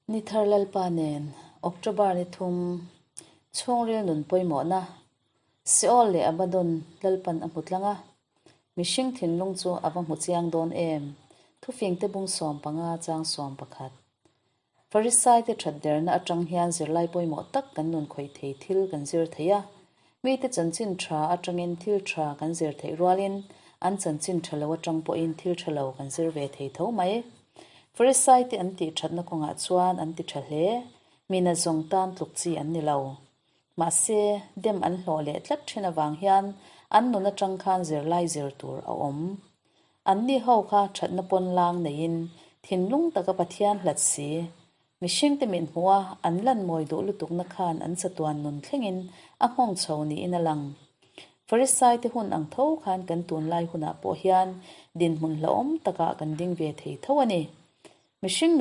Ni thar Lalpa nen, October ni thum, chhungril nun pawimawhna, Seol leh Abaddon Lalpan a hmu tlang a, mihring thinlung chu a va hmu chiang dawn em? Thufingte bung 15 chang 11. Farisaite that derna atang hian zirlai pawimawh tak kan nun khawih thei thil kan zir thei a, mite chanchin tha atangin thil tha kan zir theih rualin an chanchin tha lo atang pawhin thil tha lo kan zir ve thei tho mai. Farisaite an tih thatna kawngah chuan an ti tha hle, mina zawng tan tluk chi an ni lo. Mahse, dem an hlawh leh tlat thin avang hian an nun atang khan zirlai zir tur a awm. Anni ho kha thatna pawn lang neiin thinlung taka Pathian hlat si, mihringte mit hmuh a an lan mawi duh lutukna khan an chatuan nun thlengin a nghawng chho niin a lang. Farisaite hun ang tho khan kan tunlai hunah pawh hian dinhmun hlauhawm takah kan ding ve thei tho a ni. Mihring.